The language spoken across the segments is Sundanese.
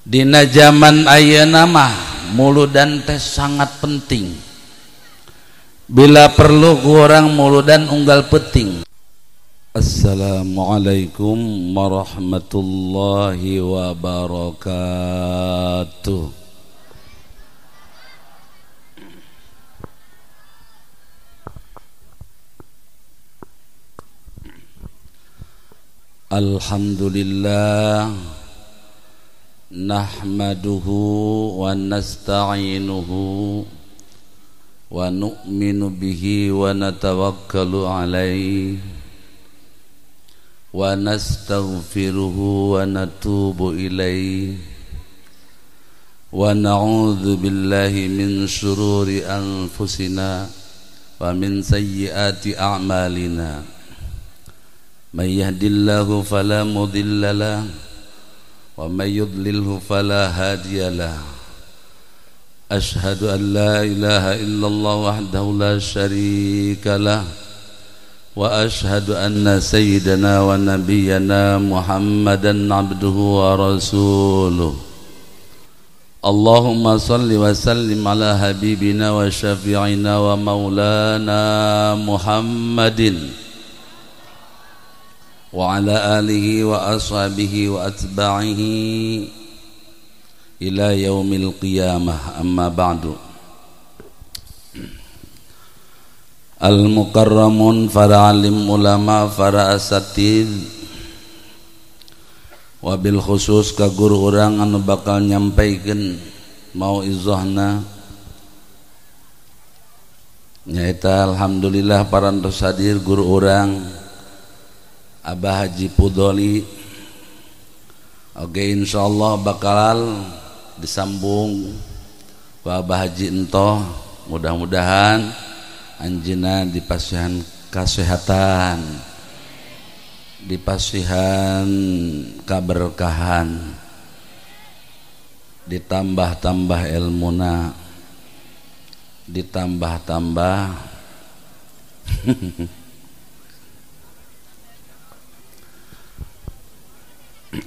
Dina zaman ayeuna mah muludan teh sangat penting. Bila perlu ku urang muludan unggal peuting. Assalamualaikum warahmatullahi wabarakatuh. Alhamdulillah nahmaduhu wa nasta'inuhu wa nu'minu bihi wa natawakkalu alaihi wa nastaghfiruhu wa natubu ilaihi wa na'udzu billahi min syururi anfusina wa min sayyiati a'malina. May yahdihillahu fala mudilla lahu wa may yudlilhu fala hadiya lahu. Ashhadu an la ilaha illallah wahdahu la syarika lahu wa ashhadu anna sayyidana wa nabiyyana Muhammadan abduhu wa rasuluh. Allahumma salli wa sallim ala habibina wa syafi'ina wa maulana Muhammadin wa ala alihi wa ashabihi wa atba'ihi ila yaumil qiyamah. Amma ba'du. Al mukarramun, para alim ulama, para asatid, wabil khusus ka guru urang anu bakal nyampaikeun mauizahna nyaeta alhamdulillah parantos hadir guru urang Abah Haji Pudoli. Oke, insyaallah bakal disambung ku Abah Haji Entoh. Mudah-mudahan anjeunna dipasihan kasehatan, dipasihan kaberkahan, ditambah-tambah ilmuna, ditambah-tambah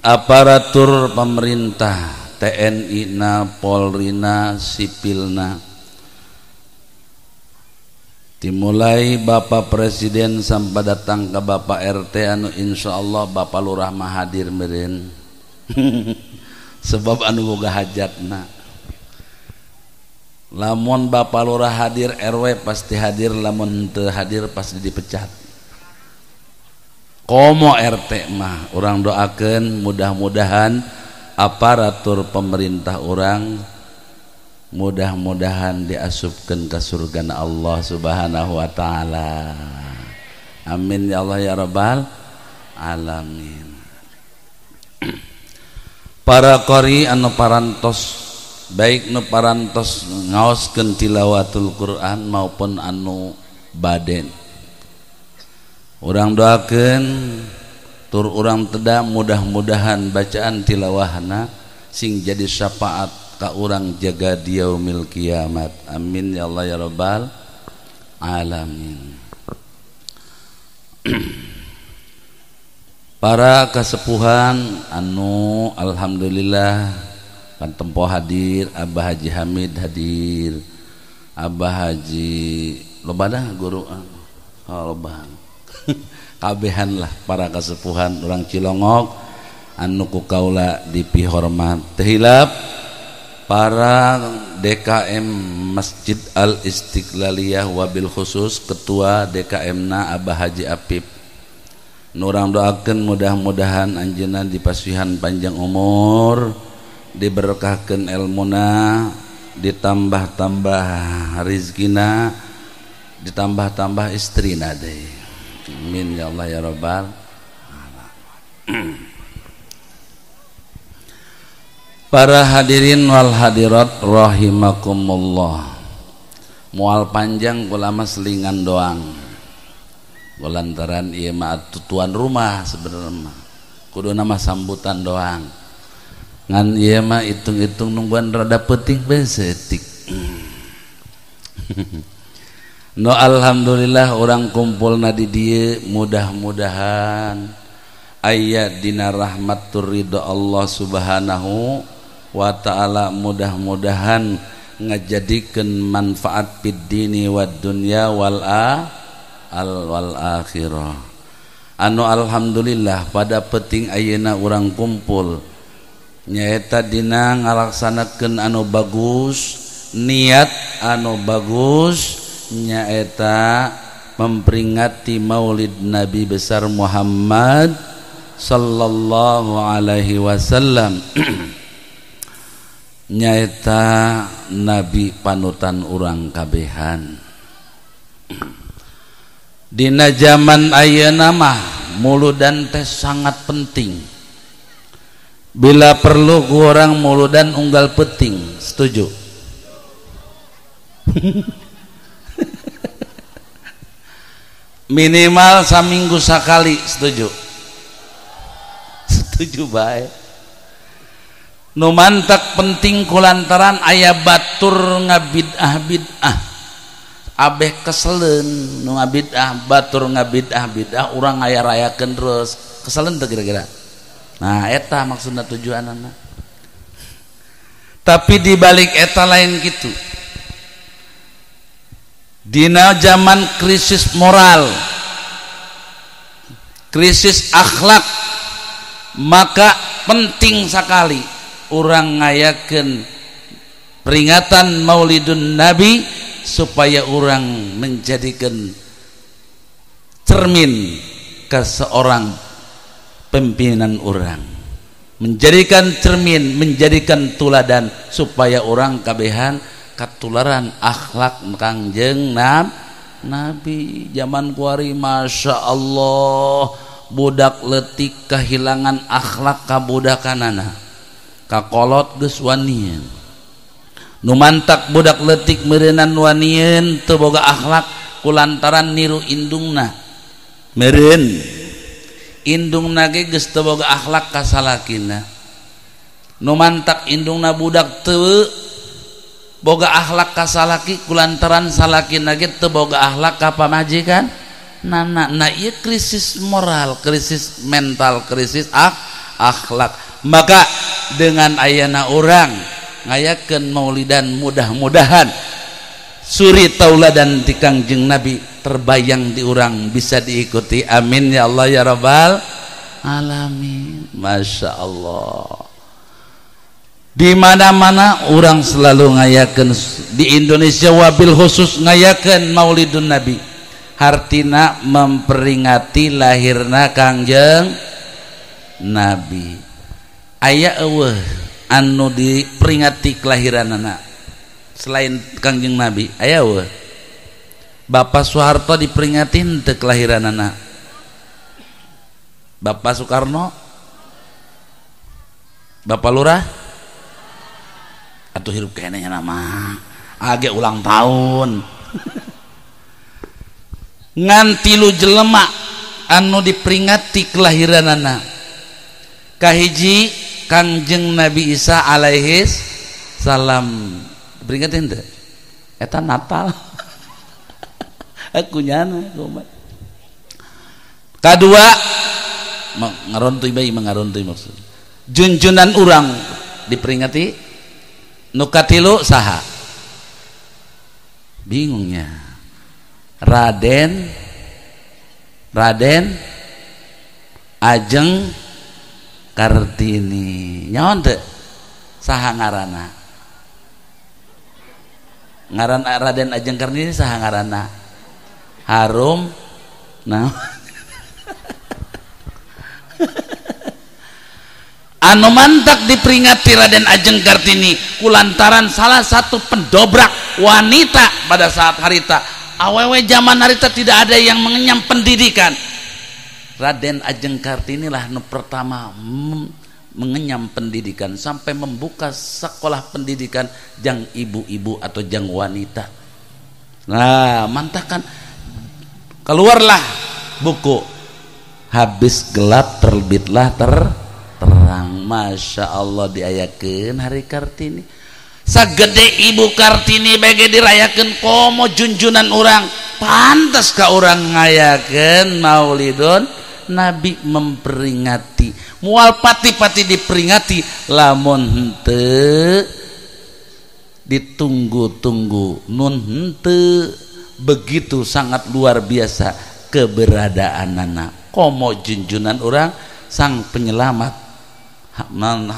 aparatur pemerintah, TNI na, Polri na, sipil na, dimulai Bapak Presiden sampai datang ke Bapak RT anu insyaallah Bapak Lurah mah hadir meureun. Sebab anu boga hajatna. Lamun Bapak Lurah hadir, RW pasti hadir, lamun teu hadir pasti dipecat. Komo RT mah urang doakeun mudah-mudahan aparatur pemerintah urang mudah-mudahan diasupkeun ka surgana Allah Subhanahu wa taala. Amin ya Allah ya rabbal alamin. Para qori anu parantos, baik nu parantos ngaoskeun tilawatul Quran maupun anu baden, urang doakeun tur urang teda mudah-mudahan bacaan tilawahna sing jadi syafaat ka urang jaga di yaumil kiamat. Amin ya Allah ya rabbal alamin. Para kasepuhan anu alhamdulillah kan tempo hadir, Abah Haji Hamid hadir, Abah Haji loba dah guru, oh, loba kabehan lah para kasepuhan orang Cilongok anu ku kaula dipihormat. Teu hilap para DKM Masjid Al Istiqlaliyah wabil khusus ketua DKM na Abah Haji Apip. Nu urang doakeun mudah-mudahan anjeunna dipasihan panjang umur, diberkahkeun elmuna, ditambah-tambah rizkina, ditambah-tambah istrina deui. Amin ya Allah ya rabbal alamin. Para hadirin wal hadirat rahimakumullah. Moal panjang kula mah selingan doang. Lantaran ieu mah tuan rumah sebenarnya mah. Kuduna mah sambutan doang. Ngan ieu mah hitung-hitung nungguan rada peuting bae saeutik. No alhamdulillah orang kumpulna di dieu mudah-mudahan aya dina rahmat tur ridho Allah Subhanahu wa ta'ala, mudah-mudahan ngajadikeun manfaat fid dini wad dunya wal wal akhirah. Anu alhamdulillah pada peting ayeuna urang kumpul nyaeta dina ngalaksanakeun anu bagus, niat anu bagus nyaeta memperingati Maulid Nabi besar Muhammad sallallahu alaihi wasallam. Nyaeta nabi panutan urang kabehan. Dina zaman ayeuna mah muludan teh sangat penting. Bila perlu ku urang muludan unggal peting, setuju? Minimal saminggu sakali, setuju? Setuju bae. Nu mantak penting kulantaran aya batur ngabid'ah bid'ah, abeh keselen nu ngabid'ah, batur ngabid'ah bid'ah, urang aya rayakeun terus keselen teu kira-kira. Nah eta maksudna tujuanana. Tapi dibalik eta lain kitu. Dina zaman krisis moral, krisis akhlak, maka penting sekali urang ngayakeun peringatan Maulidun Nabi supaya urang menjadikan cermin ke seorang pimpinan urang, menjadikan cermin, menjadikan tuladan supaya orang kabehan katularan akhlak Kangjeng Nabi. Zaman kuari Masya Allah budak letik kehilangan akhlak kabudakanana, kakolot geus wanian. Nu mantak budak letik meureunnan wanian teu boga akhlak kulantaran niru indungna. Meureun indungna ge geus teu boga akhlak ka salakina. Nu mantak indungna budak teu boga akhlak ka salaki kulantaran salakina ge teu boga akhlak ka pamajikan. Nah, nah ieu krisis moral, krisis mental, krisis akhlak. Maka dengan ayana orang ngayakeun maulidan, mudah-mudahan suri tauladan ti Kangjeng Nabi terbayang di urang, bisa diikuti. Amin ya Allah ya Rabbal alamin. Masya Allah. Di mana-mana orang selalu ngayakeun, di Indonesia wabil khusus ngayakeun Maulidun Nabi. Hartina memperingati lahirna Kangjeng Nabi. Aya eueuh anu diperingati kelahiranana selain Kangjeng Nabi? Aya eueuh. Bapak Soeharto diperingati henteu kelahiranana? Bapak Soekarno? Bapak Lurah? Atuh hirup keneh nama age ulang tahun. Ngan tilu jelema anu diperingati kelahiranana. Kahiji Kangjeng Nabi Isa alaihis salam, peringati henteu? Eta Natal. Aku nyana kumaha. Kadua ngarontuy bae, mengarontuy maksud. Junjunan urang diperingati. Nu katilu saha? Bingungnya. Raden Ajeng Kartini. Nyaon teu? Saha ngaranna? Ngaran Raden Ajeng Kartini saha ngaranna? Harum. Nah. Anu mantak diperingati Raden Ajeng Kartini kulantaran salah satu pendobrak wanita pada saat harita. Awewe zaman harita tidak ada yang mengenyam pendidikan. Raden Ajeng Kartini lah nu pertama mengenyam pendidikan sampai membuka sekolah pendidikan jang ibu-ibu atau jang wanita. Nah, mantakan keluarlah buku Habis Gelap Terbitlah Terang. Masya Allah diayakeun hari Kartini. Sagede Ibu Kartini bege dirayakeun komo junjunan urang, pantas ka urang ngayakeun Maulidun Nabi memperingati. Moal pati-pati diperingati lamun henteu ditunggu-tunggu nun henteu begitu sangat luar biasa keberadaanana. Komo junjunan orang sang penyelamat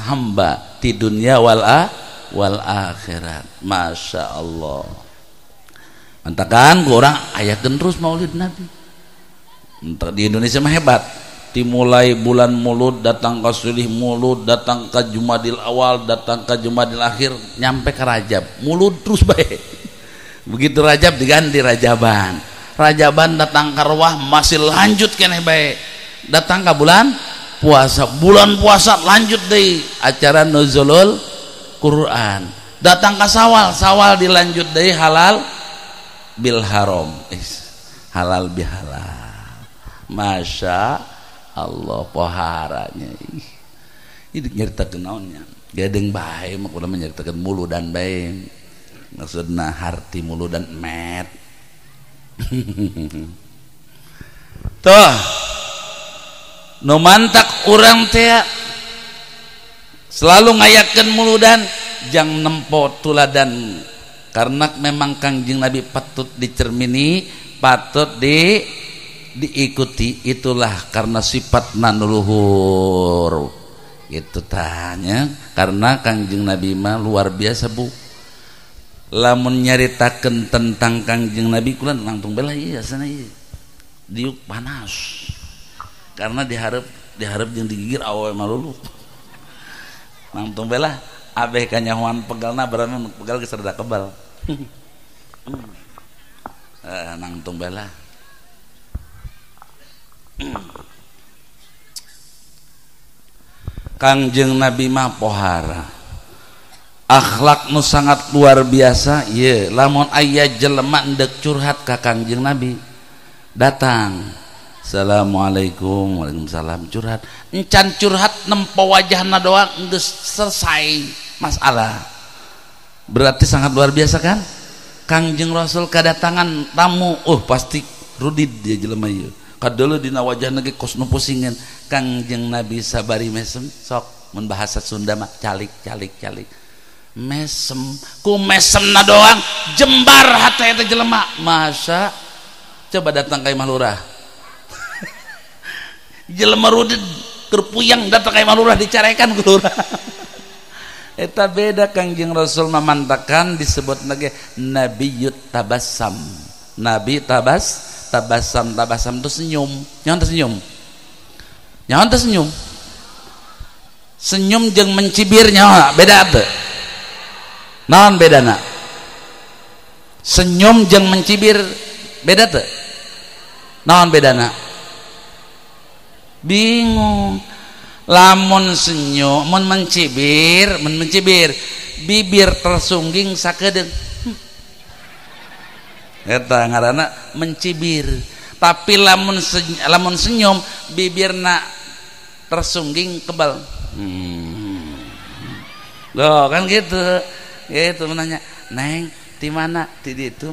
hamba di dunia wal akhirat. Masya Allah. Mantakan ku orang ayakeun terus maulid Nabi. Di Indonesia mah hebat. Dimulai bulan Mulud datang ke Sulih Mulud, datang ke Jumadil Awal, datang ke Jumadil Akhir, nyampe ke Rajab. Mulud terus bae. Begitu Rajab diganti Rajaban. Rajaban datang ke Ruwah masih lanjut keneh bae. Datang ke bulan puasa, bulan puasa lanjut deui acara nuzulul Quran. Datang ke Sawal, Sawal dilanjut deui halal bil haram. Halal bihalal. Masya Allah poharanya. Ini nyeritakeun naonnya? Gedeng bae mah kudu nyeritakeun muludan bae. Maksudna harti muludan met. Tuh. Nu mantak urang teh selalu ngayakeun muludan jang nempo tuladan karena memang Kangjeng Nabi patut dicermini, patut diikuti. Itulah karena sifat nanuluhur itu tanya karena Kangjeng Nabi mah luar biasa bu. Lamun nyaritakeun tentang Kangjeng Nabi kula langsung belah ieu sana ieu diuk panas karena diharap jeung digigir awewe mah luluh langsung belah abeh kanyahoan pegalna barana pegal geus rada kebal. Nangtung belah. Kangjeng Nabi mah pohara akhlak nu sangat luar biasa. Ye lamun aya jelema endek curhat ka Kangjeng Nabi datang, assalamualaikum, waalaikumsalam, curhat. Encan curhat nempo wajahna doang geus selesai masalah. Berarti sangat luar biasa kan? Kangjeng Rasul kedatangan tamu, pasti rudid dia jelema ieu. Kadeuleut dina wajahna ge kos nu pusingan. Kangjeng Nabi sabari mesem, sok mun bahasa Sunda mah calik calik calik. Mesem, ku mesemna doang jembar hate eta jelema. Masa coba datang ka imah lurah. Jelema rudid keur puyeng datang ka imah lurah dicarekan ku lurah. Eta beda Kangjeng Rasul mamantakan disebut lagi Nabiyut Tabassam. Nabi tabassam, tabassam itu senyum. Nyaon teh senyum? Nyaon teh senyum? Senyum jeung mencibir nyaon beda teu? Naon bedana? Senyum jeung mencibir beda teu? Naon bedana? Bingung. Lamun senyum, mun mencibir, bibir tersungging sakedeung. Eta ngaranna mencibir. Tapi lamun senyum bibirna tersungging kebal. Loh kan gitu. Gitu menanya, "Neng, di mana?" Di ditu.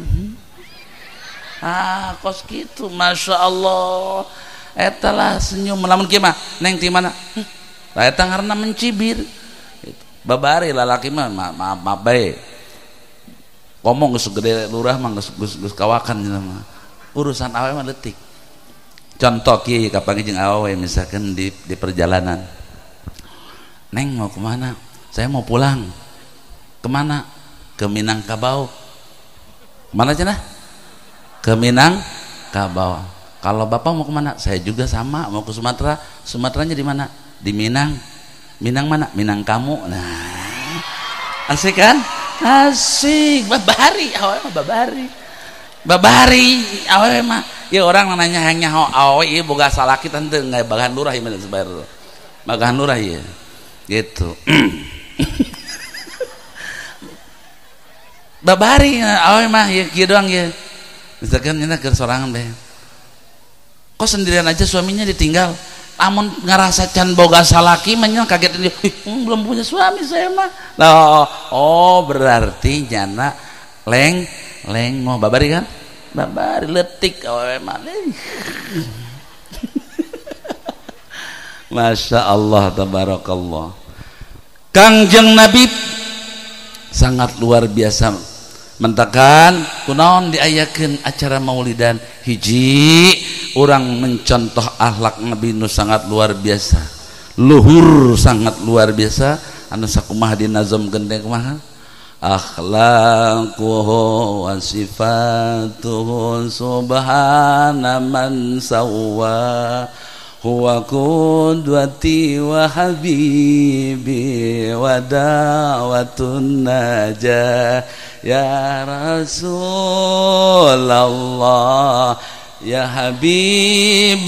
Ah, kos gitu. Masya Allah. Eta lah senyum. Lamun kieu mah, "Neng, di mana?" Lah eta ngaranna mencibir. Gitu. Babari lalaki mah maaf maaf bae. Ngomong geus gede lurah mah geus kawakan cenah mah. Urusan awewe mah leutik. Contoh kieu kapanggih jeung awewe misalkan di perjalanan. "Neng mau kemana?" "Saya mau pulang." "Kemana?" "Ke Minangkabau." "Mana cenah?" "Ke Minangkabau." "Kalau bapak mau kemana?" "Saya juga sama, mau ke Sumatera." "Sumateranya di mana?" "Di Minang." "Minang mana?" "Minang kamu." Nah, asik kan? Asik. Babari awewe mah babari. Babari awewe mah. Ya orang nanya hanya awewe ieu boga salaki tante bagahan lurah ieu mah sebar. Bagahan lurah ieu. Gitu. Babari awewe mah ieu kieu doang ieu. Misalkan nya keur sorangan bae. Kok sendirian aja suaminya ditinggal? Amun ngerasa can boga salaki mah nya kaget dia, belum punya suami saya mah. Loh, oh berarti nyana leng mau babari kan? Babari letik awewe mah. Masya Allah tabarakallah. Kangjeng Nabi sangat luar biasa mentakan kunaon diayakeun acara maulidan hiji urang mencontoh akhlak Nabi nu sangat luar biasa, luhur sangat luar biasa anu sakumaha dinazomkeun teh kumaha akhlaquhu wa sifatuhu subhana man sawwa huwa qudwati wa habibi wa da'watun najah ya Rasulullah ya Habiballah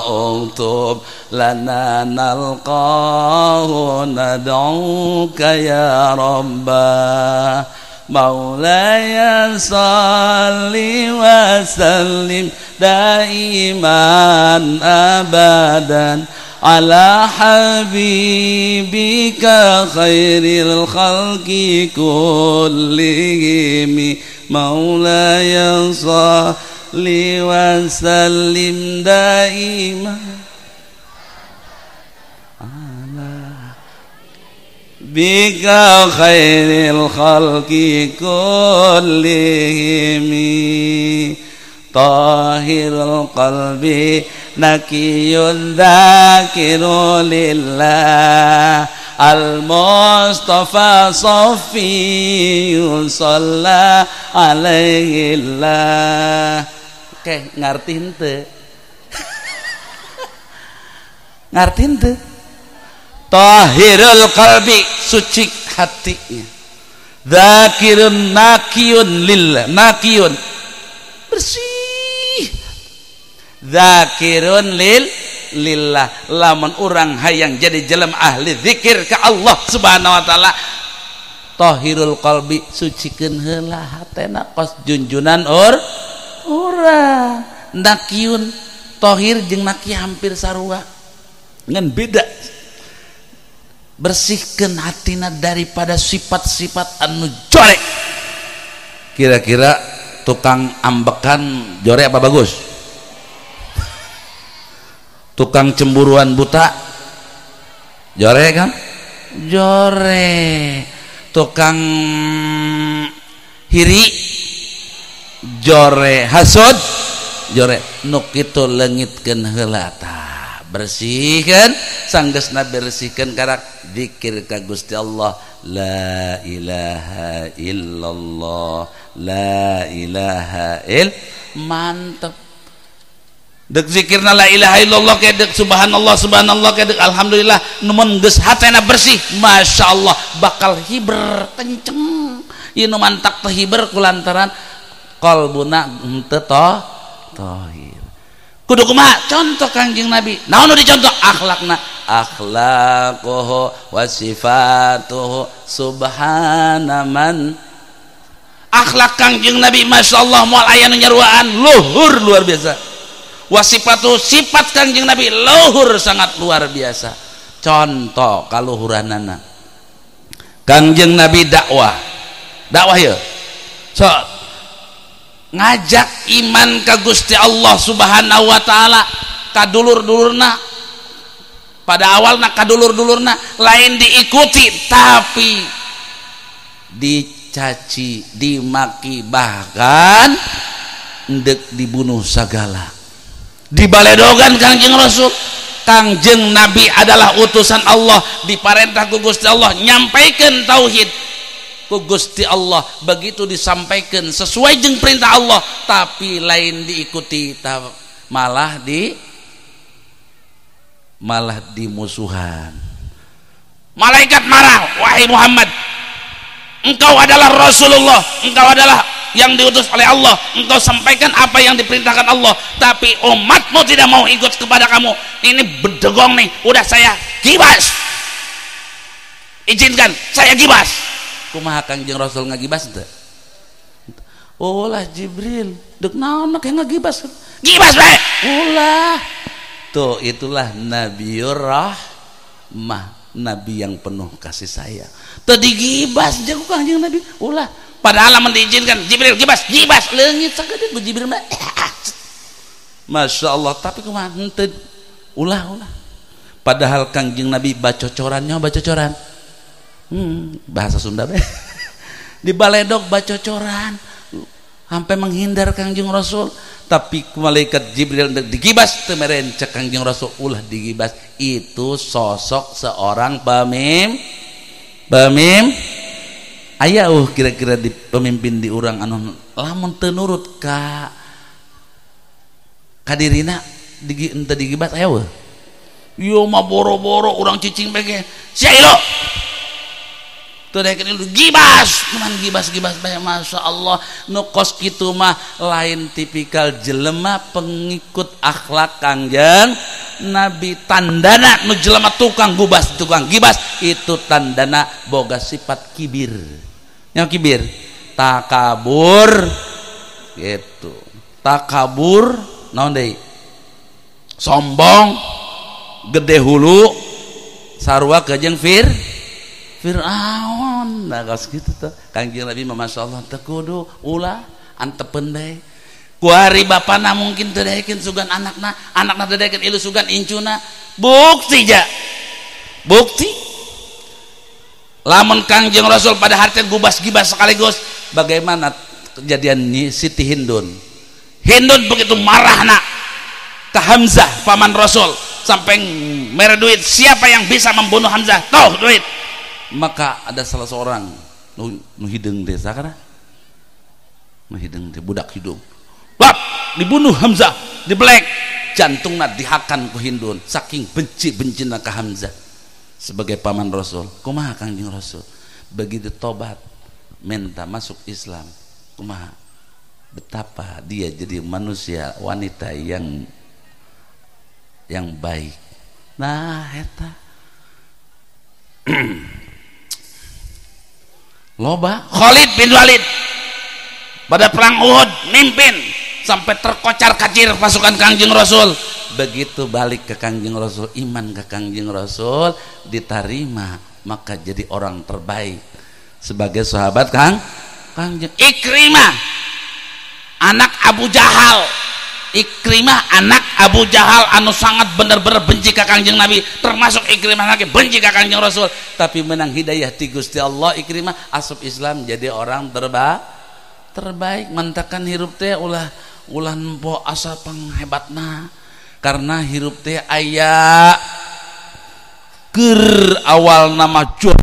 uktub lana nalqahu nad'uka ya Rabbah Maulaya salli wa sallim daiman abadan ala habibika khairil khalqi kullihim Maulaya salli wa sallim daiman ala bika khairil khalqi kullihim tahirul qalbi nakiyun dzakiru lillah al-mustafa safiyun shalla alaihi llah. Oke, ngarti henteu? Ngarti henteu? Tahirul qalbi suci hatinya, dzakirun nakiyun lillah, nakiyun bersih, dzakirun lil lillah. Lamun urang hayang jadi jelema ahli zikir ka Allah Subhanahu wa taala, tahirul qalbi sucikeun heula hatena kos junjunan urang. Nakiyun tahir jeung naki hampir sarua ngan beda. Bersihkeun hatina daripada sifat-sifat anu jorek. Kira-kira tukang ambekan jorek apa bagus? Tukang cemburuan buta jorek kan? Jorek. Tukang hiri jorek, hasud jorek. Nu kitu leungitkeun heula tah, bersihkeun sanggeusna bersihkeun karak zikir ka Gusti Allah la ilaha illallah la ilaha il mantep. Dek zikirna la ilaha illallah ke dek subhanallah subhanallah ke dek alhamdulillah, numun geus hatena bersih masyaallah bakal hiber kenceng. Ieu nu mantak teh hiber kulantaran qalbuna henteu tahir. Kudu kumaha? Contoh Kangjeng Nabi. Naon nu dicontoh? Akhlakna, akhlaquhu wa sifatuhu subhana man. Akhlak Kangjeng Nabi masyaallah moal aya nu nyaruaan, luhur luar biasa. Wasifatu sifat Kangjeng Nabi luhur sangat luar biasa. Contoh kaluhuranana Kangjeng Nabi dakwah, dakwah ya so ngajak iman ka Gusti Allah Subhanahu wa taala ka dulur-dulurna. Pada awalna ka dulur-dulurna lain diikuti tapi dicaci, dimaki, bahkan endek dibunuh sagala. Dibaledogan Kangjeng Rasul. Kangjeng Nabi adalah utusan Allah, diparentah ku Gusti Allah nyampaikan tauhid ku Gusti Allah. Begitu disampaikan sesuai jeung perintah Allah, tapi lain diikuti, malah dimusuhan. Malaikat marah, wahai Muhammad, engkau adalah Rasulullah, engkau adalah yang diutus oleh Allah, engkau sampaikan apa yang diperintahkan Allah, tapi umatmu tidak mau ikut kepada kamu. Ini bedegong nih, udah saya gibas, izinkan saya gibas. Kumaha Kangjeng Rasul ngagibas teu? Ulah Jibril, deuk naon make ngagibas? Gibas bae. Ulah. Tuh itulah Nabiur Rahmah, nabi yang penuh kasih sayang. Teu digibas jeung Kangjeng Nabi, ulah. Padahal lamun diizinkan Jibril gibas, gibas leungit sakedeut ku Jibril mah. Masya Allah, tapi kumaha henteu Ulah-ulah. Padahal Kangjeng Nabi bacocorannya bacocoran. Bahasa Sunda be. Di baledog bacocoran sampai menghindar Kangjeng Rasul, tapi malaikat Jibril digibas teu meren cek Kangjeng Rasul ulah digibas. Itu sosok seorang pemimpin. Aya kira-kira di pemimpin di urang anu lamun teu nurut ka kadirina henteu digibas aya weuh. Ieu mah boro-boro urang cicing bae ge sia ieu teu daekeun ieu gibas, cuman gibas-gibas bae. Masya Allah, nu kos kitu mah lain tipikal jelema pengikut akhlak Kangjeng Nabi. Tandana nu jelema tukang gubas tukang gibas itu tandana boga sifat kibir. Yang kibir takabur gitu, takabur naon deui, sombong, gede hulu, sarua jeung Fir'aun. Nah kos kitu tuh Kangjeng Nabi mah masyaallah teu kudu ulah antepeun bae. Kuari bapana mungkin teu daekeun sugan anakna, anakna teu daekeun ilu sugan incuna. Bukti ja, bukti lamun Kangjeng Rasul pada harta gubas-gibas sekaligus. Bagaimana kejadian Siti Hindun? Hindun begitu marah nak ke Hamzah paman Rasul sampai mere duit, siapa yang bisa membunuh Hamzah? Tuh duit. Maka ada salah seorang nu hideung desa kana, nu hideung teh budak hidung, bab dibunuh Hamzah, dibelek jantungna dihakan ku Hindun saking benci-bencina ka Hamzah sebagai paman Rasul. Kumaha Kangjeng Rasul begitu tobat minta masuk Islam, kumaha betapa dia jadi manusia wanita yang baik. Nah eta loba Khalid bin Walid pada perang Uhud mimpin sampai terkocar-kacir pasukan Kangjeng Rasul. Begitu balik ke Kangjeng Rasul, iman ke Kangjeng Rasul diterima, maka jadi orang terbaik sebagai sahabat Kangjeng. Ikrimah anak Abu Jahal, Ikrimah anak Abu Jahal anu sangat bener-bener benci ka Kangjeng Nabi, termasuk Ikrimah lagi benci ka Kangjeng Rasul, tapi menang hidayah ti Gusti Allah. Ikrimah asup Islam jadi orang terbaik. Mantakan hirup teh ulah ulah nempo asa panghebatna, karena hirup teh aya keur awal nama jual.